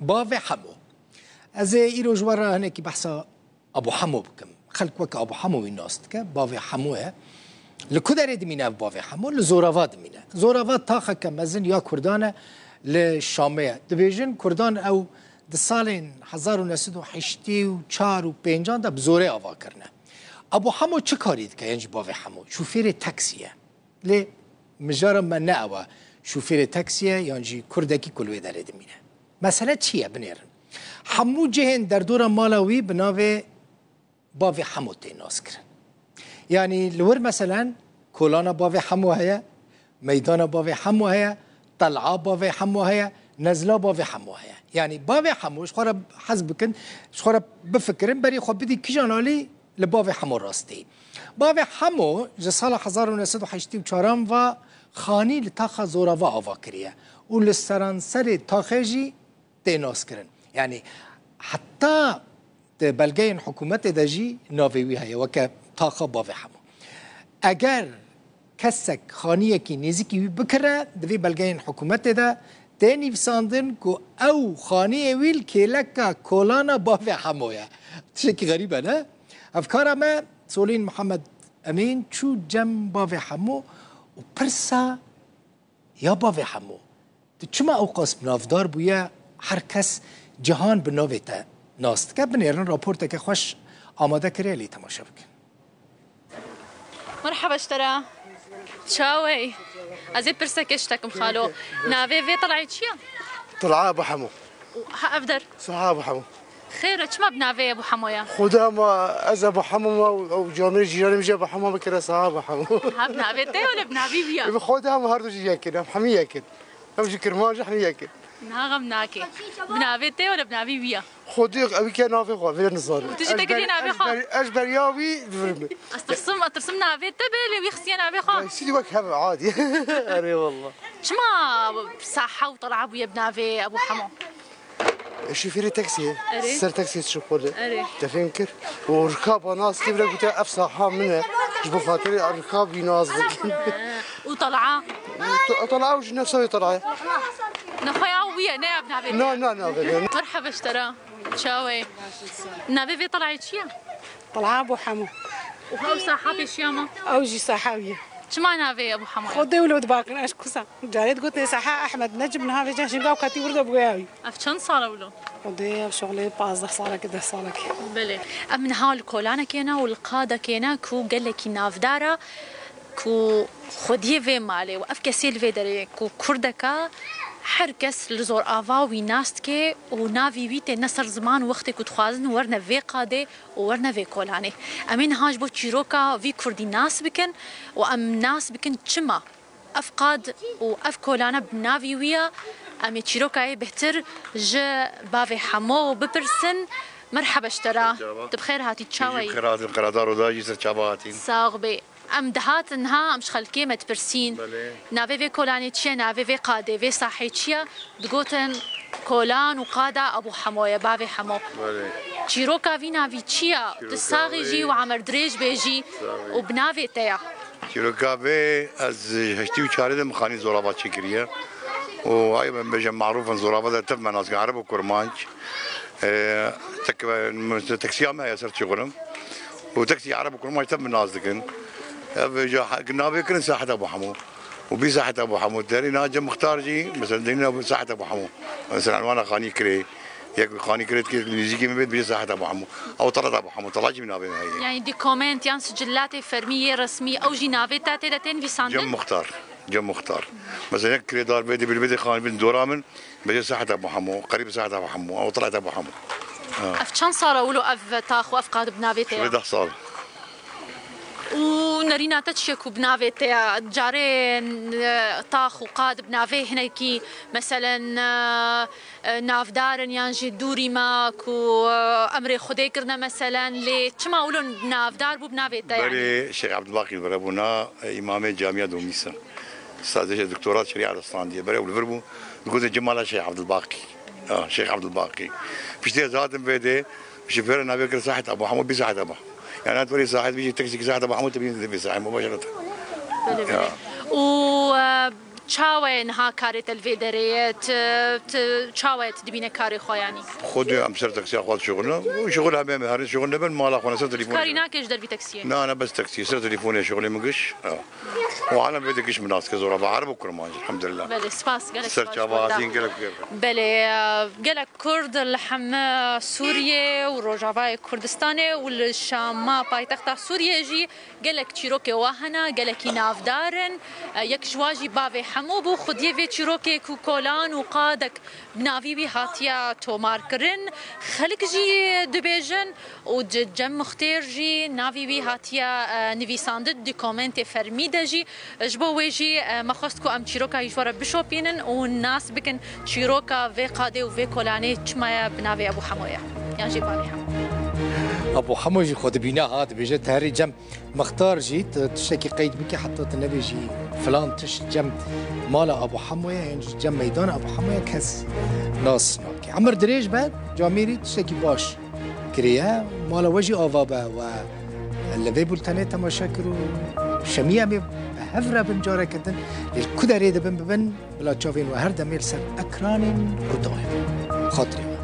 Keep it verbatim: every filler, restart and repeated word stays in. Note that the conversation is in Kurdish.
Bavê Hemo. Ez ê îro ji we re hinekî behsa Abu Hemo bikim. Xelk weke Abu Hemo wî nas dike. Bavê Hemo ye. Li ku derê dimîne ev Bavê Hemo? Li Zorava dimîne. Zorava taxeke mezin ya Kurdan e, li Şamê ye. Dibêjin Kurdan ew di salên hezar û neh sed û heştê û çar û pêncan de bi zorê ava kirine. Abu Hemo çi karî dike yên jî Bavê Hemo? Şofêrê taksî ye. Lê mijara me ne ew e, şofêrê taksî ye yan jî kurdekî ku li wê derê dimîne. Mesele çi ye? Binêrin. Hemû cihên derdora mala wî bi navê Bavê Hemo tê naskirin. Yanî li wir meselen kolana Bavê Hemo heye, meydana Bavê Hemo heye, tel'a Bavê Hemo heye, nezla Bavê Hemo heye. Yanî Bavê Hemo, ji xwe re hez bikin, ji xwe re bifikirin, berî xwe bidî kijan alî, li Bavê Hemo rastî. Bavê Hemo ji sala hezar û neh sed û heştê û çaran ve xanî li taxa Zorava ava kiriye û li seranserê taxê jî tê naskirin. Yanî heta di belgeyên hikûmetê de jî navê wî heye weke taxa Bavê Hemo. Eger kesek xaniyekî nêzîkî wî bikire, di vê belgeyên hikûmetê de tê nivîsandin ku ew xaniyê wî li kêleka kolana Bavê Hemo ye. Tiştekî xerîb e, ne? Hevkara me Solîn Mihemed Emîn çû cem Bavê Hemo û pirsa ya Bavê Hemo, tu çima ewqas navdar bûye, her kes, cihan bi navê te nas dike? Binêrin, raporteke xweş amade kiriye, lê temaşe bikin. Merhaba ji te re. Çawey? Ez ê pirseke ji te kim xalo. Navê vê tel'ê çi ye? Tel'a Ebu Hemo. Û ha ev der? Saha Ebu Hemo. Xêr e, çima bi navê Ebu Hemo ye? Xwedê ma ez Ebu Hemo ma û, û camêrê cîranê min jî Ebu Hemo bikire Saha Ebu Hemo. Ha bi navê te ye wele bi navê wî ye? Bi Xwedê em her du jî yek in, em hemî yek in. Em ji Kirmanc, hemî yek in. Niha xem nake. Bi navê te wele bi navê wî ye? Xwedê ew ke navê xwe vê nizanim. Tu jî te kiriye navê xwe? Ez ber-, ez beriya wî divirim. Ez tirsim, ez tirsim navê te be, lê wî xistiye navê xwe. Sîdî wek hev e, adî. Erê wallah. Çima Saha û Tel'a bûye bi navê Ebu Hemo? Şofêrê taksiyê, Erê. Ser taksiyê dişim xwedê. Erê. Te fêm kir. Û rikaba nas kir, bira gote ev Saha min e. Ji bo xatirê rikabî nas dikin. Û Tel'a? Te-, Tel'a ew jî nefsa wê Tel'a ye. Nexweya wî ye, ne ev navê te? Na, na, navê me. Merhaba ji te re. Çawê? Navê vê Tel'ê çi ye? Tel'a Ebu Hemo. Û ew Saha pêşiya me? Ew jî Saha wî ye. Çima navê Ebu Hemo ye? Xwedê wilo dibakin, ez kusa. Carê digotin Saha Ehmed Necim, niha vêca jinga û katî wirdo bûya wî. Ev çend sal e wilo? Xwedê ev şoxlê pazdeh salekê, deh salekê. Belê. Em niha li kolanekê ne û li qadekê ne ku gelekî navdar e, ku xwediyê vê malê û ev kesê li vê derê ku kurdeka her kes li zor ava wî nas dike û navî wî têne ser ziman wextê ku dixwazin werne vê qadê û werne vê kolanê. Em ê niha ji bo çîroka vî kurdî nas bikin û em nas bikin çima ev qad û ev kolane bi navî wî ye. Em ê çîroka yê bêhtir ji bavê Hemo bipirsin. Merheba ji te re. Merheba. Tu bi xêr hatî, çawa yî? Bi xêr hatî, qeradar û da jî ser çava hatîn. Sax bê. Em dihatin niha, em ji xelkê me dipirsîn. Belê. Navê vê kolanê çi ye, navê vê qadê, vê sahê çi ye? Digotin kolan û qada Ebû Hemo ye, bavê Hemo. Belê. Çîroka vî navî çi ye? Tu saxî jî û emer dirêj bê jî û bi navê te ye. Çîroka vê, ez heştê û çarê de min xanî Zorava çêkiriye. Û ay ben bêje marûf in Zorava de tev me nas dikin, Ereb û Kurmanc. E, tek-, taksiya me heye ser Çixurim. Û teksî Ereb û Kurmanc tev min nas dikin. Ev ja ha-, navê kirin Saheta Ebû Hemo. Û bî Saheta Ebû Hemo. Derî na cem Muxtar jî, mesela, derî na Saheta Ebû Hemo. Mesela, enwana xanî kirê. Yek xanî kirê dikê, nêzîkî min bê, dibêje Saheta Ebû Hemo. Ew Tel'et Ebû Hemo. Tel'a jî min navê min heye. Yani dokument yan sicilatê fermî yê resmî, ew jî navê te tê de tên vîsandin? Cem Muxtar. Cem Muxtar. Mesela, yek kirêdar bê, dibê, bê xanî bin dora min. Bêje Saheta Ebû Hemo, qerîb Saheta Ebû Hemo, ew Tel'et Ebû Hemo. Ha. Ev çend sal e wilo ev tax û ev qad bi navê te ye? Şûlê deh sal. Û nerîna te çi ye ku bi navê te ye? Carê, e, tax û qad bi navê hinekî, meselen, e, e, navdar in yan jî dûrî me ku, e, emrê Xwedê kirine, meselen, lê çima wilo navdar bû bi navê te, yani? Berê Şeyh Ebdulbaqî li vir bûna, e, îmamê Camiya Domîsa. Sadece doktora şerîa de standiye. Berê ew li vir bû. Digotin Cemala Şeyh Ebdulbaqî. Ha, Şeyh Ebdulbaqî. Piştî ez hatim vê dê, ji pêre navê kir Sahet Ebû Hemo, bî Sahet Ebû. Yani, tu verî Sahet bî, teksî ki Sahet Ebû Hemo, tu bî, bî Sahet Ebû, başarı. Belê, belê. Û, e, Çawa ye niha karê te li vê derê ye? Tu, tu çawa ye tu dibîne karê xwe yanî? Xwedê em ser taksiya xwe dişuxulin. Û şuxul hebe me herin şuxul nebin mala xwe ne ser telefon. Karî nake ji dervî taksiyê? Na, ne bes taksiyê, ser telefonê şuxulê min giş. Ha. Û alem vê de giş min nas ke zora ba Ereb û Kurmanc, elhamdulillah. Belê, spas, gelek spas. Serçava hatîn gelek. Belê, e, gelek Kurd li heme Sûriyê û Rojavayê Kurdistanê û li Şama paytexta Sûriyê jî gelek çîrokê wa hene, gelekî navdar in. E, yek ji wa jî bavê Hemo bû. Xwediyê vê çîrokê ku kolan û qadek bi navî wî hatiye tomarkirin, xelk jî dibêjin û di Cem Muxtêr jî navî wî hatiye, e, nivîsandin di komentê fermî de jî. Ji bo wê jî, e, me xwest ku em çîroka wî ji we re bişopînin û nas bikin çîroka vê qadê û vê kolanê çima ye bi navê Ebû Hemo ye, yan jî bavê Hemo. Ebû Hemo jî xwe dibîne ha, dibêje, terî Cem Mixtar jî tu tiştekî qeyd bike, heta tu nebêjî filan tişt Cem mala Ebû Hemo ye, yan jî Cem meydana Ebû Hemo ye, kes nas nake. Emir dirêj be, camêrî tiştekî baş kiriye, mala we jî ava be we li vê bultenê temaşe kir û şemiyê em ê bi hev re bin careke din, lê li ku derê dibin bibin, bila çavên we her demê li ser ekranên Rûdawê bin. Xatirê we.